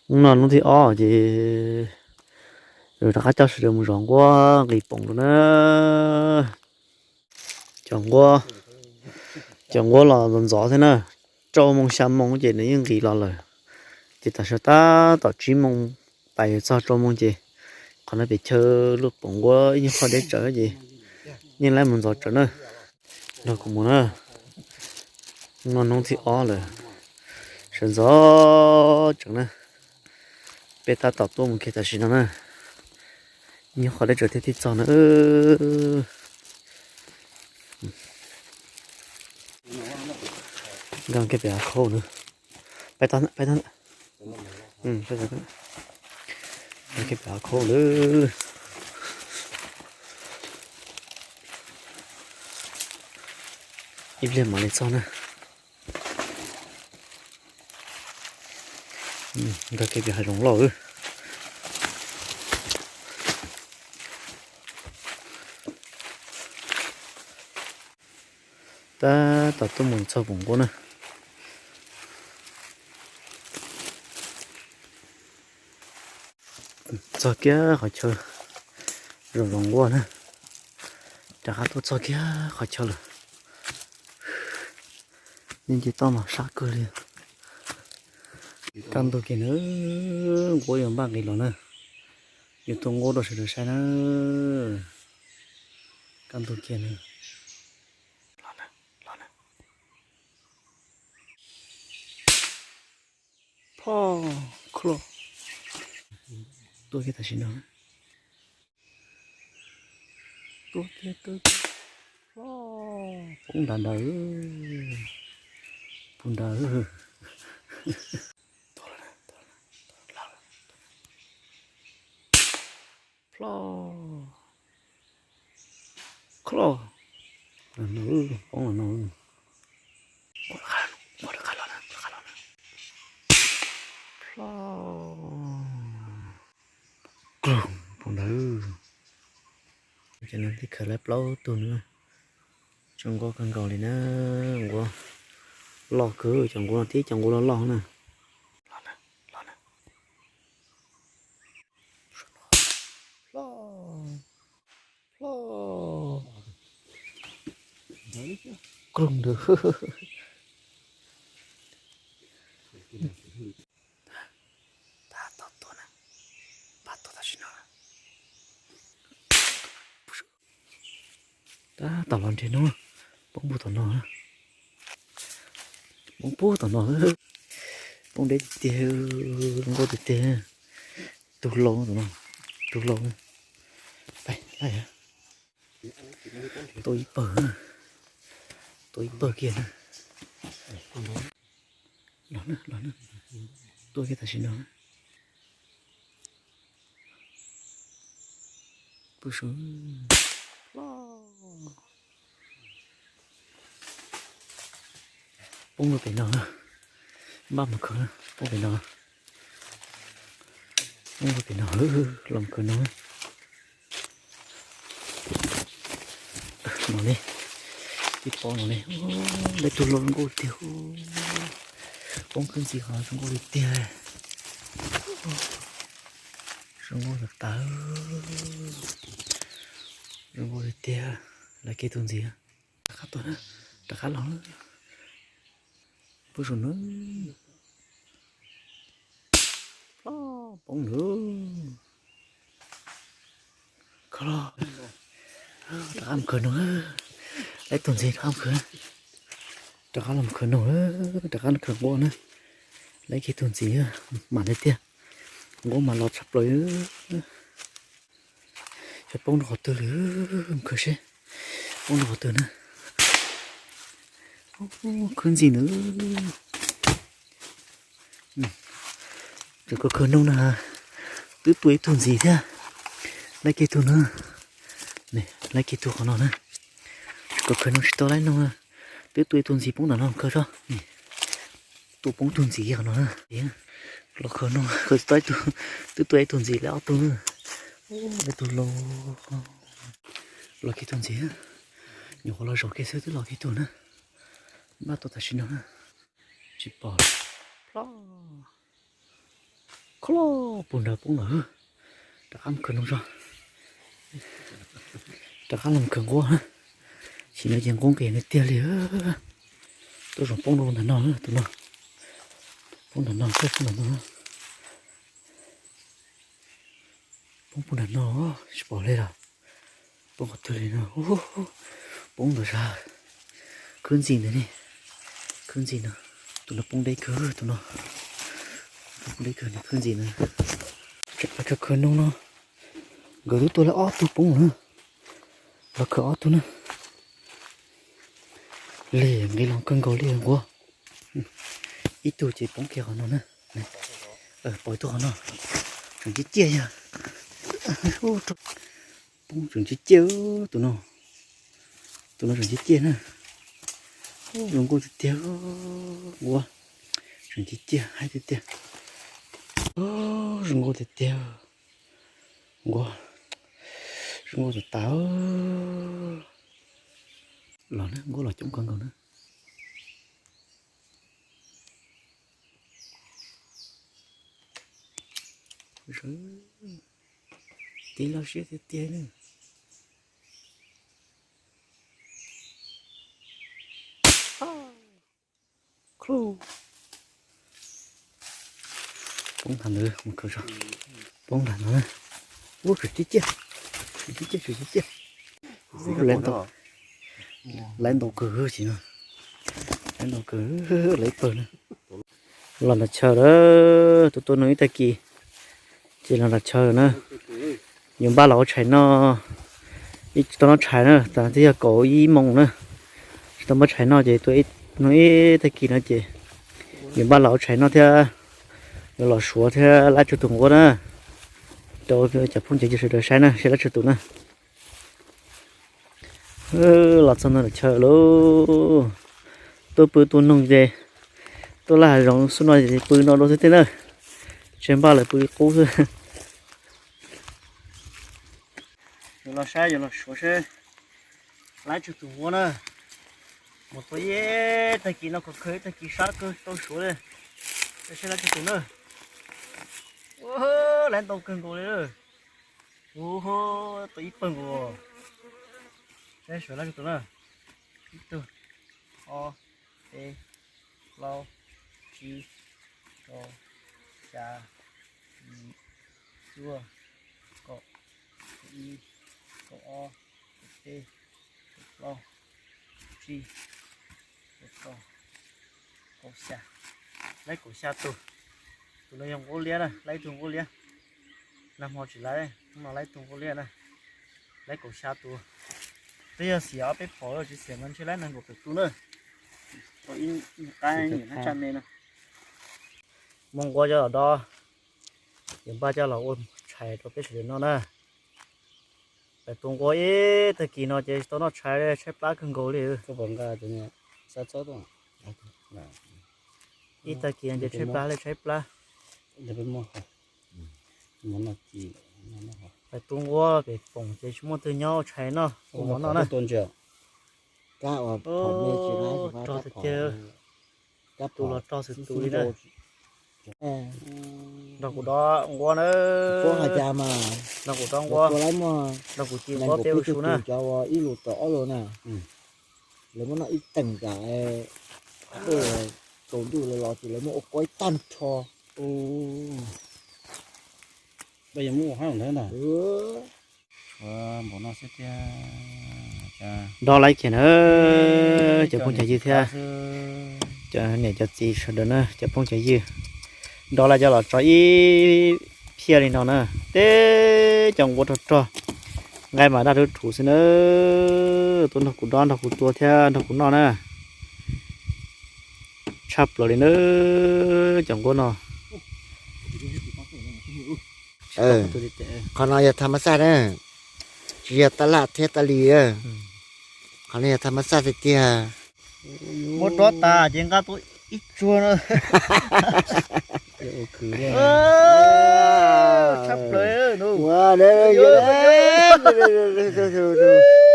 Hnub no hnub thib ob ces rov qab coj sawv daws mus zov nquab nqis poom dua na. Cov nquab, cov nquab los ntxov ntxov thiab na. Rau moos xya moos ces nws yeej nqis los lawm. Ces tam sim no tab tom tsib moos, pais yuav txog rau moos ces qhov no pem chaw luaj poom nquab ib nyuag qhov deb tsawv ces yeej laib mus ntxov tsawv na. Nrog kuv mus na. Hnub no hnub thib ob lawm, sawv ntxov tsees na. Peb tab tom tuaj mus kiag tam sim no na. Ib nyuag qhov deb tsawv thiaj txog na. Nkag kiag pem hav khau na. Pais tod, pais tod. Nkag kiag pem hav khau lawm. Ib pliag mam li txog na. Nkag kiag pem hav zoov loj. Tab tom tuaj mus txog poom nquab na. Txog kiag qhov chaw zov nquab na. Rov qab tuaj txog kiag qhov chaw lawm. Yeej nce toj mas sab kawg li. Kaj ntug kiag na, nquab yuav npaj nqis los na. Yuav tua nquab rau sawv daws saib na. Kaj ntug kiag na. Los na, los na. Plho, kho. Tuaj kiag tam sim no. Tuaj kiag, tuaj kiag. Plho, poob nrad ntawd. Poob nrad. Plho, kho. Poob los no. Plho, poob ntawd. Cov no twb khaws lawm plaub tug na. Zoo nkauj kawg nkaus li na. Nquab loj kawg, cov nquab no tib cov nquab loj loj na. Los na, los na. Plho, plho. Kloog ntawd. Tab tom tuaj na, pab tuaj tam sim no. Tab tom los nrhiav no, poob puag tom no. Poob puag tom no, poob deb tiag tiag, zoo nkauj tiag tiag. Tug laus tom no, tug laus. Tua ib pawg, tua ib pawg kiag na. Los na, los na, tua kiag tam sim no. Pw su. Poob rau pem no, npaj mus khaws, poob pem no, poob rau pem no, los mus khaws no. No ne, tib pob no ne, lawv tug laus zoo nkauj tiag, poob khwb ntxiv qhov zoo nkauj li tiag, zoo nkauj tas tas, zoo nkauj li tiag, lawv kiag tug ntxiv, rov qab tuaj na, rov qab los na, pw su na. Poob lawm. Rov qab mus khaws noog, lawv tug ntxiv rov qab mus khaws, rov qab los khaws noog, rov qab khaws nquab na, lawv kiag tug ntxiv, mam li tiag, nquab mas los tshaj plaws. Xyov poob rau qhov twg lawm, mus khaws seb poob rau qhov twg na. Khwb ntxiv ntawd. Tseem khaws khaws noog na, twb tua ib tug ntxiv thiab. Lawv kiag tug na, lawv kiag tug qhov no na. Tseem khaws khaws noog tsis tau lawv noog, twb tua ib tug ntxiv poob ntawm no, khaws tso. Tua poob tug ntxiv qhov no na. Los khaws noog, khaws tau ib tug, twb tua ib tug ntxiv lawv ob tug na. Lawv tug laus. Los kiag tug ntxiv, nyuam qhuav los zaum kiag xwb twb los kiag tug na. Npaj tua tam sim no na. Tsis pom. Plob, khob loj puag nrad poob lawm. Rov qab mus khawb noo tso. Rov qab los khawb nquab. Sim no ces nquab nqis tiag tiag li. Tuaj zoo poob rau ntawm no, tus no. Poob ntawm no, poob ntawm no. Poob puag nram no, tsis pom li lawm. Poob qhov twg li no, poob ntawm sab khwb ntxi ntawd ne. Khwb ntxi no, tus no poob deb kawg, tus no poob deb kawg, khwb ntxi ntawd. Tseem los khawb noo no, nkawd twb tuaj lawm ob tug poob na. Los khawb ob tug na. Lig nqis los kawg nkaus li nquab. Ib tug ces poob kiag qhov no na. Pom ib tug qhov no, tseem ciaj ciaj yog. Poob tseem ciaj ciaj, tus no, tus no tseem ciaj ciaj na. Zoo nkauj tiag tiag, nquab, tseem ciaj ciaj haib tiag tiag. Zoo nkauj tiag tiag, nquab, zoo nkauj tas tas. Los na, nquab los coob kawg nkaus na. Tiv loj siab tiag tiag na. Poob ntawd, poob ntawd no. Ub, tseem ciaj ciaj, tseem ciaj ciaj, tseem ciaj ciaj. Laiv ntau, laiv ntau kawg, laiv ntau kawg, laiv pawg na. Los nram chaw lawm, tuaj tuaj noj ib tag kis ces los nram chaw na. Yuav npaj los ua tshais noj, tsis tau noj tshais na, tas twb yog kaum ib moos na. Tsis tau npaj tshais noj ces tuaj noj ib tag kis no ces yuav npaj los ua tshais noj thiab yuav los suav thiab laib tsawg tus nquab na, rau cov phooj cov ywg sawv daws saib na, saib laib tsawg tus na. Los txog ntawm chaw lauj, tuaj pw tua noog ces tuaj laj hav zoov xwb no ces pw no dua xwb thiab na, tseg npaj lawm pw qub xwb. Yuav los saib, yuav los suav seb laib tsawg tus nquab na. Mus tua ib tag kis no, khaws ib tag kis sab kawg tau suav li. Saib laib tsawg tus na. Laib ntau kawg nkaus li. Ub, tau ib pawg nkaus. Saib suav laib tsawg tus na. Ib tug, ob, peb, plaub, tsib, rau, xya, yim, cuaj, kaum, kaum ib, kaum ob, kaum peb, kaum plaub, kaum tsib, kaum rau, kaum xya. Laib kaum xya tus. Tus no yog nquab liab na, laib ib tug nquab liab. Nag hmo tsis laib, hnub no laib ib tug nquab liab na. Laib kaum xya tus. Twb yog xiam ob peb phom, tsis xiam mas ntshe laib nees nkaum tawm tus na. Tau ib qab nyob tsaj me no. Muaj nquab coj los dob, yuav npaj coj los ua tshais rau peb sawv daws noj na. Pem tus nquab ib tag kis no ces tsis tau noj tshais, tshaib plab kawg nkaus li. Ib tag kis no ces tshaib plab li tshaib plab. Pem tus nquab pem foom ces tsis muaj twg nyob ua tshais noj ua mov noj na. Rog tiag tiag. Tus los rog xwm tus li na. Nrog kuv dob nquab na. Nrog kuv dob nquab, nrog kuv ci nquab peb ua su na. Cov ua ib lus tau ob lus na. Lawv muab noj ib teem tas, kaus ntuj los los ces lawv muab ua kua ib tag nrho. Npaj yuav muab ua hab ntawd na. Tshuav npaum no xwb tiag. Dob laib kiag na, cov phooj cov ywg thiab cov niam cov txiv sawv daws na, cov phooj cov ywg. Dob laib coj los tso ib phiaj li no na, teb cov nquab rog rog, nqaij mas daj rhuv rhuv xwb na. Tuaj nrog kuv dob nrog kuv tua thiab nrog kuv noj na. Tshaj plaws li na, cov nquab no. Qhov no yog tham mas xaj na, tsis yog tab laj thiab tab li. Qhov no yog tham mas xaj tiag tiag. Muab dob tas ces nqa tuaj ib tsuag na. Tshaj plaws.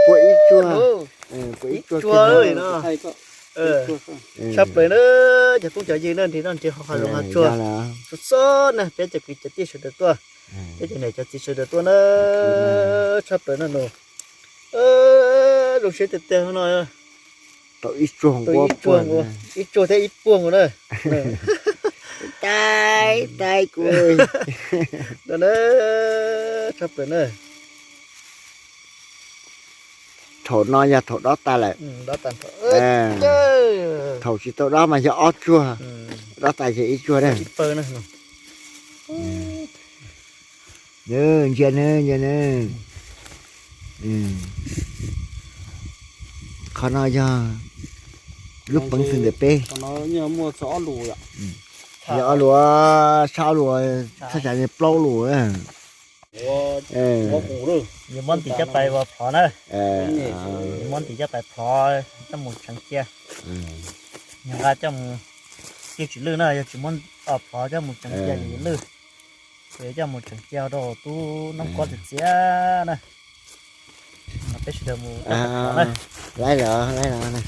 Pua ib tsuag, pua ib tsuag. Tshaj plaws na. Phooj cov ywg na, nrhiav noj nrhiav haus hav zoov hav tsuag, txhua txhua na, peb cov kwv cov tij sawv daws tuaj, peb cov niam cov txiv sawv daws tuaj na, tshaj plaws na no. Zoo siab tiag tiag no. Tau ib tsuag, ib tsuag thiab ib puag nkaus na. Tais tais kuv no na, tshaj plaws na. Thaum no yog thaum dob tas lawm. Thaum tsis tau dob mas yog ob tsuag, dob tas yog ib tsuag na. Ntsia na, ntsia na. Qhov no yog lub peev xwm ntawm peb. Yog ob lus, sab ob lus, thaj tsam li plaub lus. Yus muab ntim coj pais ua plhov na. Yus muab ntim coj pais plhov coj mus tseev cia. Yus nqa coj mus, yeej tsis lwj na, yog tsis muab plhov coj mus tseev cia ces lwj. Ces coj mus tseev cia rau tub noob kuab txiv txiav na. Peb sawv daws mus coj pais plhov na. Laib los, laib los na.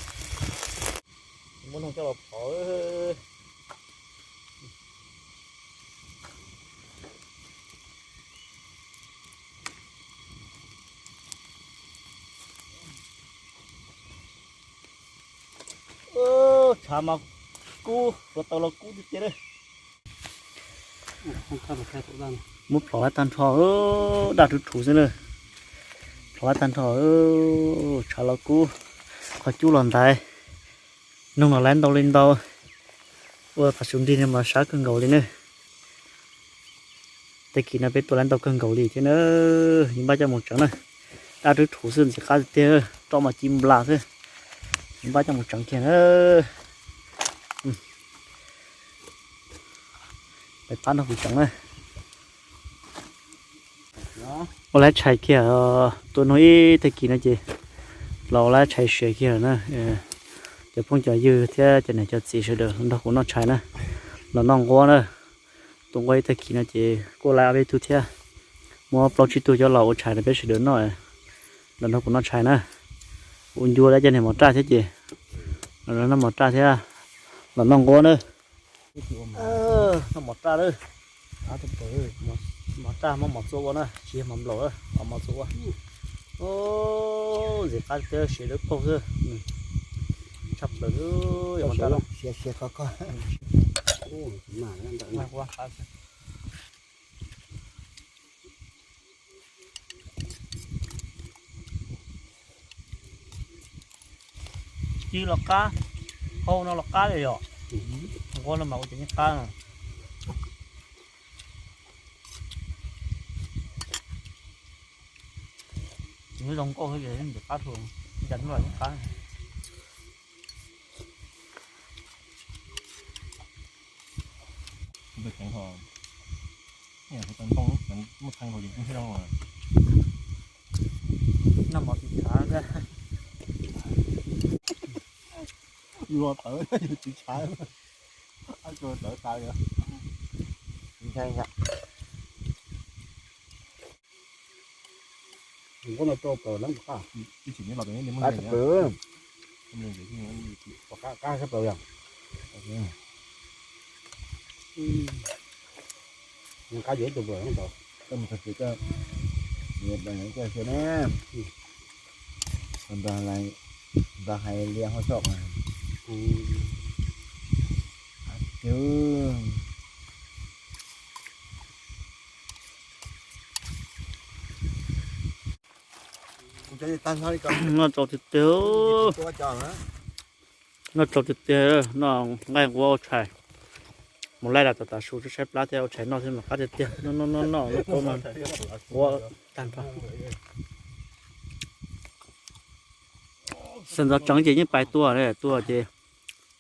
Muab noog coj los plhov. Tshav mas kub, hluav taws los kub tiag tiag li. Muab plhov tag nrho, daj rhuv rhuv xwb na. Plhov tag nrho, tshav los kub, qhov cub los ntaiv, noog los laib ntau li ntau. Ua qhov xub nrig no mas sab kawg nkaus li na. Tag kis no peb tua laib ntau kawg nkaus li thiab na. Yeej npaj coj mus tseev na. Daj rhuv rhuv xwb, ntxim qab tiag tiag, roj mas ci nplas xwb. Yeej npaj coj mus tseev kiag na. Pab nrog kuv tseev na. Ua laib tshais kiag, tua noog ib tag kis no ces los ua laib tshais siav kiag na. Cov phooj cov ywg thiab cov niam cov txiv sawv daws los nrog kuv noj tshais na, los noj nquab na. Tua nquab ib tag kis no ces kuj laib ob peb tug thiab, muab plaub tsib tug coj los ua tshais rau peb sawv daws noj, los nrog kuv noj tshais na. Ua ncua lawm cov niag mov raj thiab ces los noj mov raj thiab, los noj nquab na. Noj mov raj lawm. Mov raj muab mov txua ua na, tsis yog mov nplaum, mov txua ua. Ntxim qab tiag, siav dawb paug xwb. Tshaj plaws. Ci los qab, hau no los qab li yom. Nquab no mas ua ces yeej qab no. Nws zoo nkauj thiab ces yeej qab thuam, cas hnub los yeej qab. Noj mov tsis tshav. Luag tawv tsis tshav, tawv tas. Nquab no rau plaws lawm qab. Qab tshaj plaws. Qab tshaj plaws yog. Qab yuav ib tug plaws tau. Npawg hais liam hauj xyom. Noj tsau tiag tiag, noj tsau tiag tiag, noj nqaij nquab ua tshais. Mus laij los tas tas su, saib plab thiab ua tshais noj thiab mas qab tiag tiag. Noj noj noj noj, nquab tag nrho. Sawv ntxov tseev ces yeej pais tua, tua ces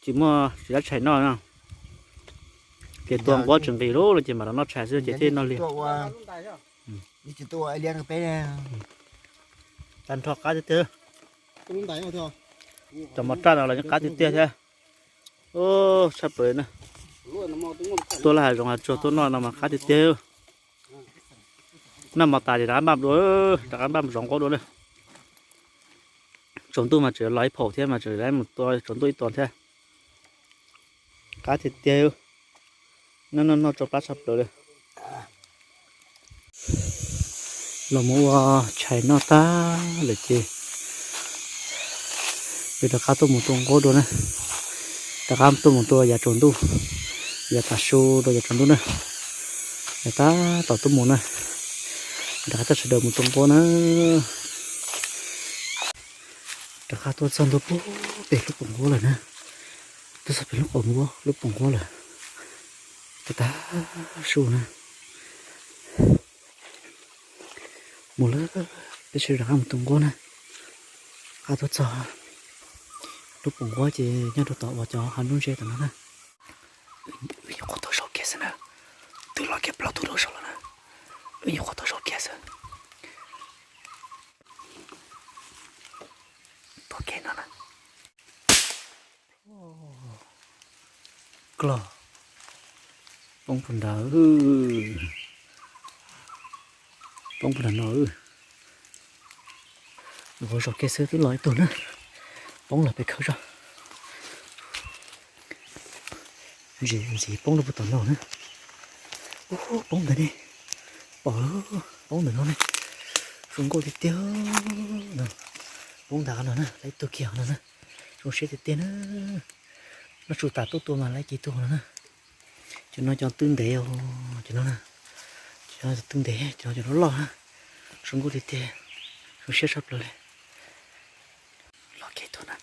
tsis muaj tsis dab tshais noj no. Ces tua nquab tsis nqis lub los ces mam rov noj tshais xwb ces thiaj noj li. Tag nrho qab tiag tiag. Cov mov raj no los yeej qab tiag tiag thiab. Tshaj plaws na. Tuaj laj hav zoov hav tsuag tuaj noj no mas qab tiag tiag. Noj mov tas ces rov qab npaj dua, rov qab npaj mus zov nquab dua na. Tsaus ntuj mas tseem los ib phaum thiab mas tseem mus tua tsaus ntuj ib tuas thiab. Qab tiag tiag, noj noj noj tsau plab tshaj plaws li. Los mus ua tshais noj tag lawm ces yuav rov qab tuaj mus tua nquab dua na. Rov qab tuaj mus tua yav tsaus ntuj, yav tav su rau yav tsaus ntuj na. Yav tab tom tuaj mus na, rov qab coj sawv daws mus tua nquab na. Rov qab tuaj txog ntua pem lub poom nquab lawm na. Tuaj txog pem lub qaum nquab, lub poom nquab lawm. Tag tag su na. Mus lawm, peb sawv daws rov qab mus tua nquab na. Qab tuaj txog lub poom nquab ces nyob rau tom uas cov hav nruab ntseg tom no na. Wb nyuam qhuav tuaj zaum kiag xwb na, twb los kiag plaub tug dua zaum lawm na. Wb nyuam qhuav tuaj zaum kiag xwb. Tuaj kiag no na. Klog, poob puag nrad, poob puag nram no. Nyuam qhuav zaum kiag xwb twb los ib tug na, poob lawm pem khawb zog. Ntxiv poob rau puag tom no na. Ub, poob ntawd ne, pom, poob ntawm no ne. Zoo nkauj tiag tiag no. Poob ntawm no na, lawv tuag kiag no na. Zoo siab tiag tiag na. Noj su tas tuaj tua mas lawv ces tuag no na. Cov no cov twb ntev, cov no na, cov twb ntev, cov no cov loj loj na. Zoo nkauj tiag tiag, zoo siab tshaj plaws li. Los kiag tus na,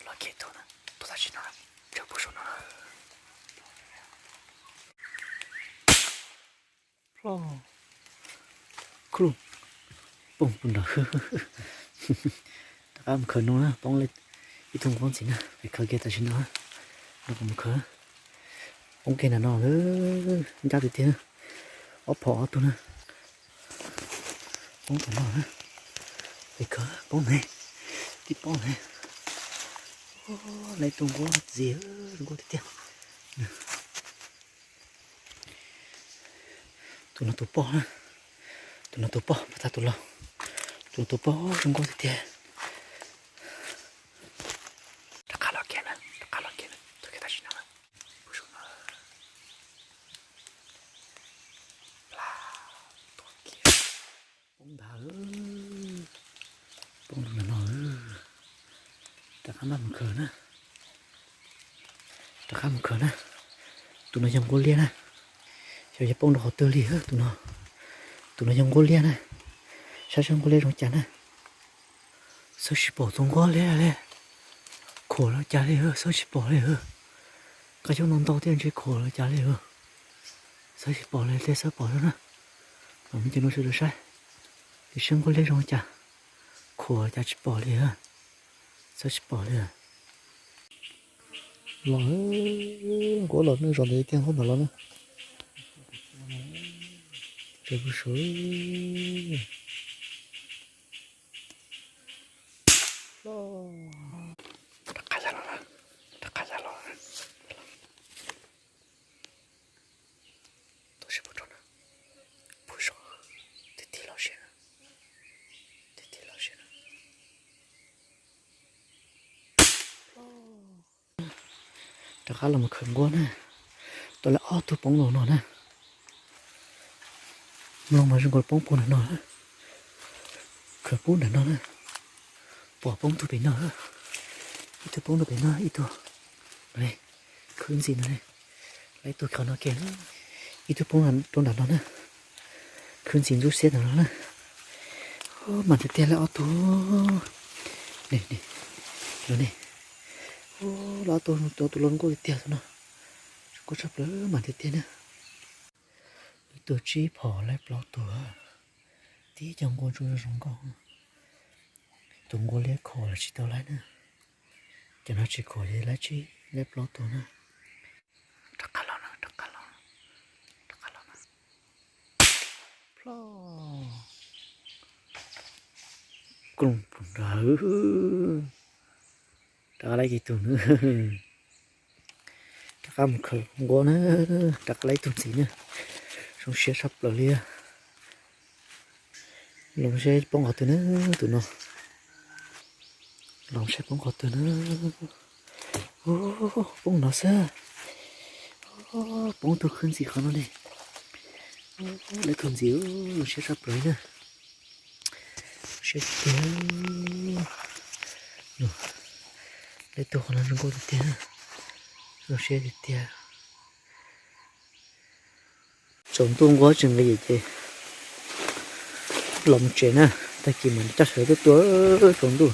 los kiag tus na, tus tam sim no, tsam puag saum no. Ploj, khuj, poob puag nram. Rov qab mus khaws no na, poob ib tug nquab ntxiv na, pem khaws kiag tam sim no, no kuv mus khaws. Poob kiag nram no lawm, ncab tiag tiag, ob phom ob tug na. Poob tom no na, pem khaws poob ne, tib poob ne. Lawv tus nquab ntxiv, zoo nkauj tiag tiag. Tus no tus poj na, tus no tus poj, poj tag tus laug, tus no tus poj zoo nkauj tiag tiag. Rov qab los kiag na, rov qab los kiag na, tuaj kiag tam sim no na. Poob ntag, poob rau ntawm no. Rov qab mus khaws na, rov qab mus khaws na. Tus no yog nquab liab na, xyov yog poob rau qhov twg li tus no. Tus no yog nquab liab na, saib saib nquab liab zoo cas na. Xawb tsis pom tus nquab liab li, khuam los cas li, xawb tsis pom li. Qab xyoob no ntau thiab ntshe khuam los cas li, xawb tsis pom li, tej xawb pom xwb na. Mam me cov no sawv daws saib, saib nquab liab zoo cas, khuam cas tsis pom li, xawb tsis pom li. Los, nquab los nej zos ntawd tiag nquab ntawd los na. Tsev pub su. Rov qab ya los, rov qab ya los. Tuaj sib puag tso na, puag zos, tig tig los siab na, tig tig los siab na. Rov qab los mus khaws nquab na, tau lawv ob tug poob los no na. Mloog mas zoo nkaus poob puag nram no, khaws pub nram no na. Pom poob tug pem no, ib tug poob rau pem no ib tug. Khwb ntxiv no, lawv ib tug khaws no kiag, ib tug poob rau nram no na. Khwb ntxiv ntxub xiab ntawm no na. Mas tiag tiag lawv ob tug, no ne, lawv ob tug, tus laus nkauj tiag tiag tus no, zoo nkauj tshaj plaws mas tiag tiag na. Ib tug tsib phom lawv plaub tug, tib co nquab ntsuab zoo nkauj. Tus nquab liab khuam los tsis tau lawv na, cov no tsis khuam ces lawv tsib lawv plaub tug na. Rov qab los na, rov qab los, rov qab los na. Ploj, kooj pum nrad, rov qab lawv ib tug na. Rov qab mus khaws nquab na, rov qab lawv ib tug ntxiv na. Zoo siab tshaj plaws li. Los saib poob qhov twg na, tus no. Los saib poob qhov twg na. Poob no xwb. Poob tug khwb ntxiv qhov no li. Lawv tug ntxiv, siab tshaj plaws na. Siab tiag. Lawv tug qhov no zoo nkauj tiag tiag. Zoo siab tiag tiag. Tsaus ntuj nquab tsis nqis ces los mus tsev na. Tag kis mas coj sawv daws tuaj tua tsaus ntuj.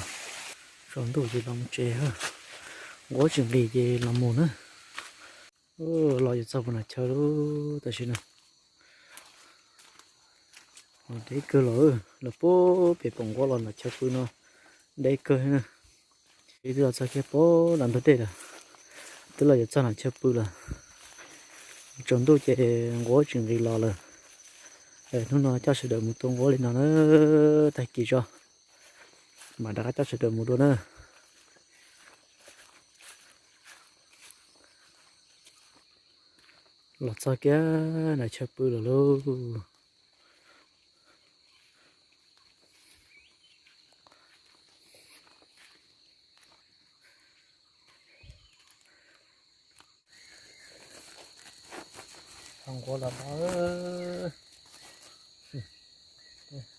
Tsaus ntuj ces los mus tsev. Nquab tsis nqis ces los mus na. Los yuav txog puag nram chaw lawm tam sim no. Deb kawg los, los puag pem pom nquab los nram chaw pw no deb kawg na. Twb los txog kiag puag nram ntug dej lawm, twb los yuav txog nram chaw pw lawm. Tsaus ntuj ces nquab tsis nqis los lawm. Hnub no coj sawv daws mus tua nquab li no na, tag kis tso mam rov qab coj sawv daws mus dua na. Los txog kiag nram chaw pw lawm lauj. Nquab los no,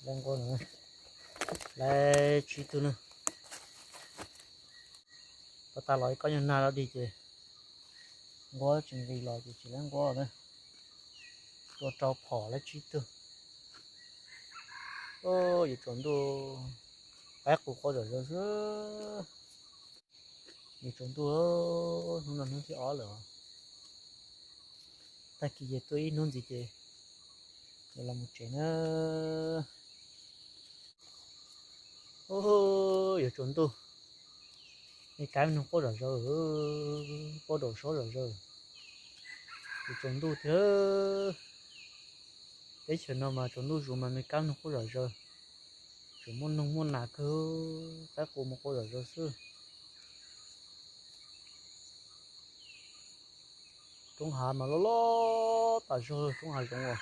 lawv nquab no, lawv tsib tug na. Pov tas los ib kob nyuag nag los dig ces nquab tsis nqis los ces tsis lawv nquab na. Tua rau phom lawv tsib tug. Yuav tsaus ntuj, qaib qus qua zom zaws xwb. Yuav tsaus ntuj, hnub no hnub thib ob lawm. Tag kis ces tua ib hnub ntxiv ces yuav los mus tsev na. Yuav tsaus ntuj, me kab me noog qua zom zaws, qua daum sob zom zaws. Yuav tsaus ntuj thiab. Teb chaws no mas tsaus ntuj zus mas me kab me noog qua zom zaws. Tseem muaj noog muaj nas kawg, qaib qus mus qua zom zaws xwb. Roob hav mas loj loj tas zog, roob hav zoov as.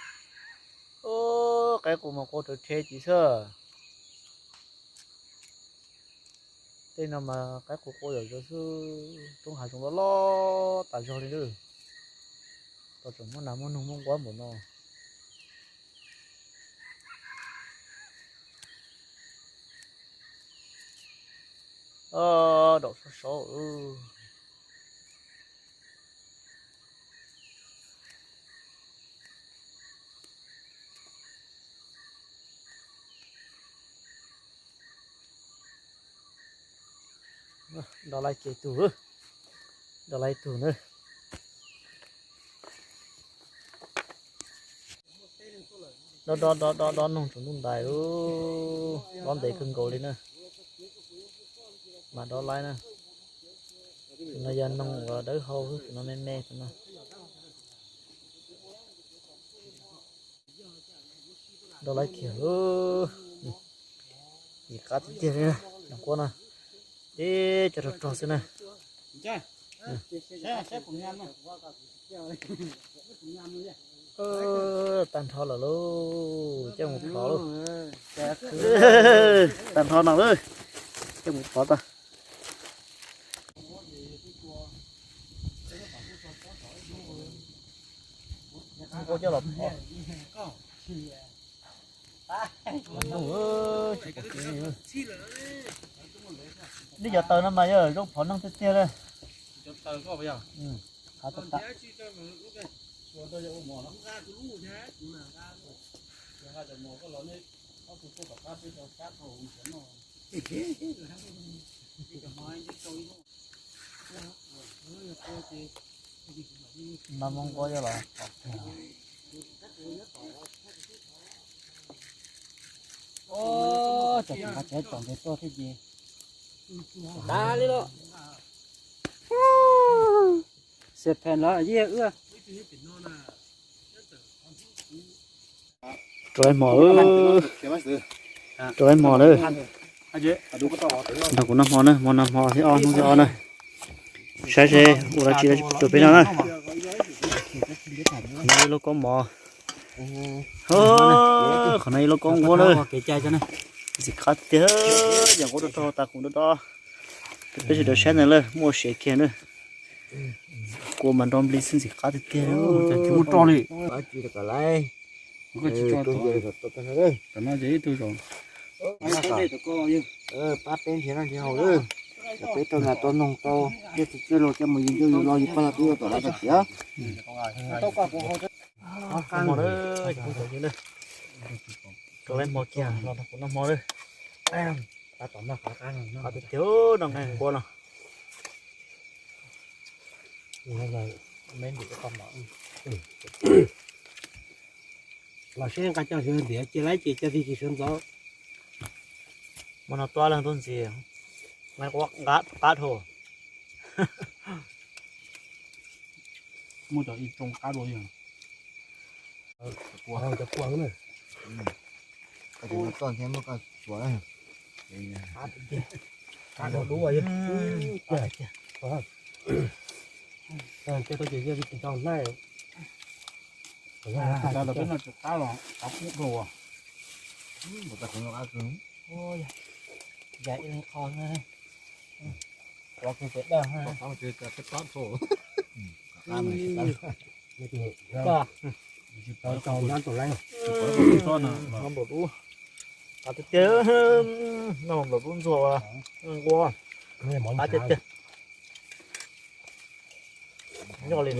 Qaib qus mas qua rawv rhe tis xwb. Tej no mas qaib qus qua zom zaws xwb, roob hav zoov loj loj tas zog li lawm. Tos tseem muaj nas muaj noog muaj nquab npaum no. Daum sob sob. Dov laiv ces tug, dov laiv tug na. Dob dob dob dob dob noog tsaus ntuj ntais, dob ntev kawg nkaus li na. Mas dob laiv na. Tus no yog noog uas dawb hau, tus no me me tus no. Dob laiv kiag, yim qab tiag tiag li na, nquab no. Tib co rog rog xwb na. Tag nrho lawm lauj, coj mus plhov lauj. Tag nrho no lauj, coj mus plhov tag. Nquab coj los plhov. Nej cov taws no mas yog zoo phov noog tiag tiag li. Qab tag. Noj muab nquab coj los. Cov tseem qab tsev tsom ntev tuaj thiab ces tas li los. Xiam phem los yij ua. Rau ib hmo, rau ib hmo na. Nrog kuv noj hmo na, hmo no hmo thib ob hnub thib ob na. Saib seb ua dab tsi rau peb noj na. Qhov no ib lub kaub mov. Qhov no ib lub kaub nquab na. Ntxim qab tiag, yog nquab rau rau tas kuv nrog dob. Peb sawv daws saib ntawd lawm muaj siab kiag na. Kua mas nrov nplig xwb ntxim qab tiag tiag. Ua rau li. Tsis tau lawm. Tam no ces ib tug zoo. Pab peb nrhiav noj nrhiav haus lawm. Peb tau nas tau noog tau tej txiv txiaj los coj mus yug ncauj yug lo yug paj los peb yuav tom lawv tag kis. Rau lawv hmo kiag los nrog kuv noj hmo lawm. Qab tom noj qab qab no, qab tiag tiag no, nqaij nquab no. Los seb nqa coj sawv ntxov, cia laib ces coj tij tsis sawv ntxov. Muaj no tuab leeg tuaj ntxiv, nqaij nquab qab dhau. Muaj cov ib tsoom qab dua yog. Cov kua na. Toj thiab muab koj tsuav. Qab dua dub. Tej tau ces yog tsis tau hnai. Peb no tsis qab los qab kub dhau. Yam ib leeg qho na. Qab peb dawj ha. Qab peb qab dhau. Tsis tau tau nyab tau leeb. Noj nplaum dub. Qab tiag tiag, noj nplaum dub ntxuag nquab. Qab tiag tiag. Nyob li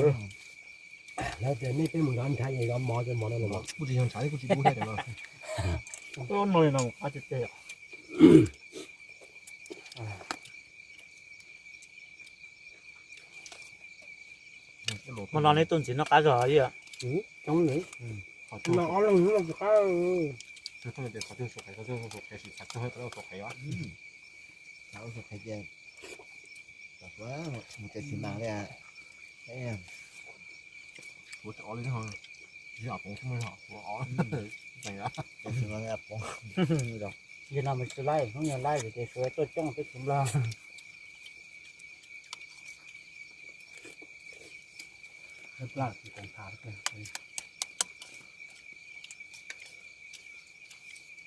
lawv tias nej peb mus zov ntshav es zov mov ces mov no los kuj tsis yog ntshav kuj tsis dub thiab. No li no qab tiag tiag. Hmo no neb tuaj ntxiv noj qab zog ib yam. Coob li. No ob leeg no tsis qab. Mus ces tsis mag li. Yog no mas tsis laib, hnub nyoog laib vim tias suav tuaj coob peb tsis nplog.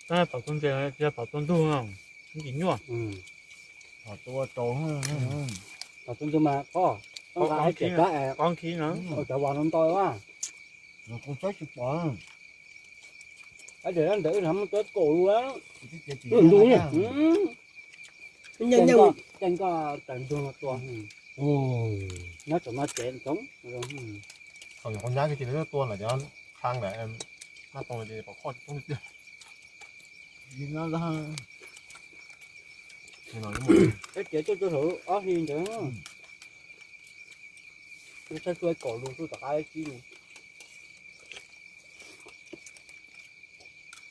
Tom tus ntses, tom tus ntug no, tsis nyuaj. Tom tus ntug mas pob, pob nkhib no, cov vas no nto a. Ab, ntawd wb muab cov kaum lus, caij nkoj tawm ntug no tua, nyob tsev no tsev ntxoov. Thaum nyuam qhuav nyab kiag ces lawv tua lawm cov qhang ntawd, nab toog ces pom qhoj tsis poob tiag. Peb tsev tuaj txog hauv ob hli ntawd, thaij txhua kaum lus txhua tom qab tsib lus.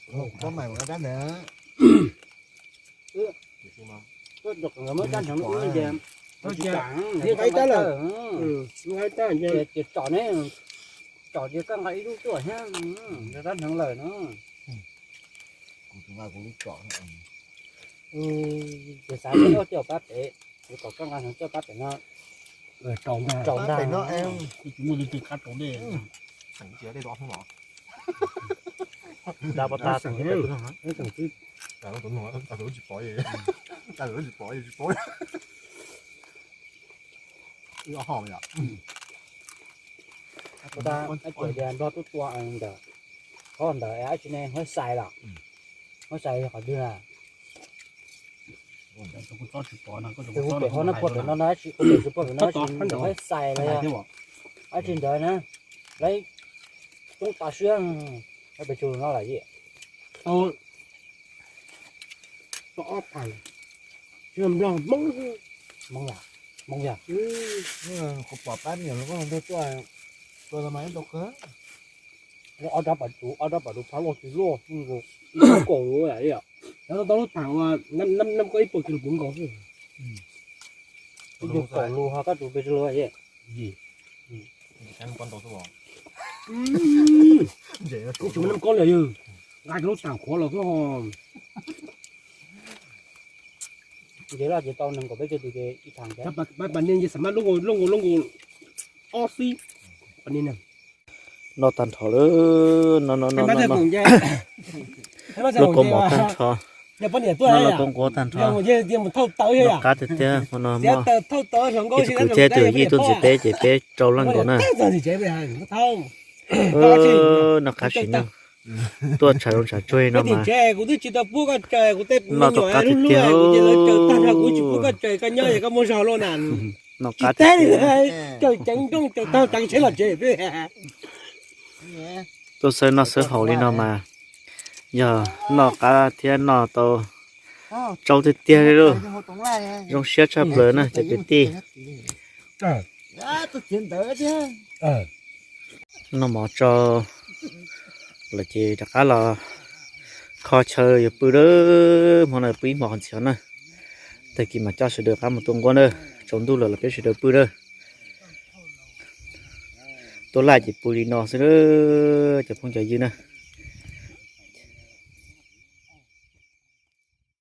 Muab cab nrheev lub ub ces, ces tsom ne, tsom ces koj nqa ib lub tuaj thiab, rab hneev lawm no. Ces xav tias coj pab pem, yuav kom koj nqa hneev coj pab pem no. Rau ntag, rau ntag. Tsis muaj leej twg qab rau dej. Dab pov tag, tsis pov, tsis pov. Nplog tuaj tua ntawm qhov ntawd dab tsi ne, Huab Xais los? Huab Xais yog qhov twg na? Kuv pem qhov no puag pem no no dab tsi, kuv pem tsis puag pem no dab tsi, ntawm Huab Xais los yog dab tsi ntawd na, lawv coob tas siab, pem tsis no lawm. Tau ob phav, tsis yog Nplog, Hmoob. Hmoob yom, Hmoob yom. Qhov pom pab niam los koj ntog tuaj, tua tau mas ib tau kawg. Ob rab pam tus, ob rab pam tus phab loj tsis loj, kaum lus yom. Tau lub thaam uas nab koj ib puas kis lus puv nkaus xwb. Ib tug kaum lus ho koj tus pes tsawg lus yom? Kuv tsis muaj nab koj li yog, nqa cov lub thaam qhuav los xwb ho. Ces loj ces tau nees nkaum peb caug tus ces ib thaam. Pas niag xav mas loj nkaus loj nkaus ob xib. Pas niag no. Noj tag nrho lawm, no no no no, noj kaus mom tag nrho. Noj lawv pob nquab tag nrho, noj qab tiag tiag. Hmo no muaj ib tug kwv thiab tus yij tuaj ntxiv peb ces peb rau leej nkaus na. Noj qab tsis noj, tuaj tshav zoov tshav tsuag no mas noj tau qab tiag tiag. Noj qab tiag tiag. Tuaj xawb noj xawb haus li no mas yog noj qab thiab noj tau tsaug tiag tiag li lauj. Zoo siab tshaj plaws na cov kwv tij. Noj mov tso lawm ces rov qab los kho chaw yuav pw lawm. Hmo no pw ib hmos qhov ntxiv na. Tag kis mas coj sawv daws rov qab mus tua nquab na. Tsaus ntuj lawm los peb sawv daws pw na. Tuaj laj ces pw li no xwb na cov phooj cov ywg na.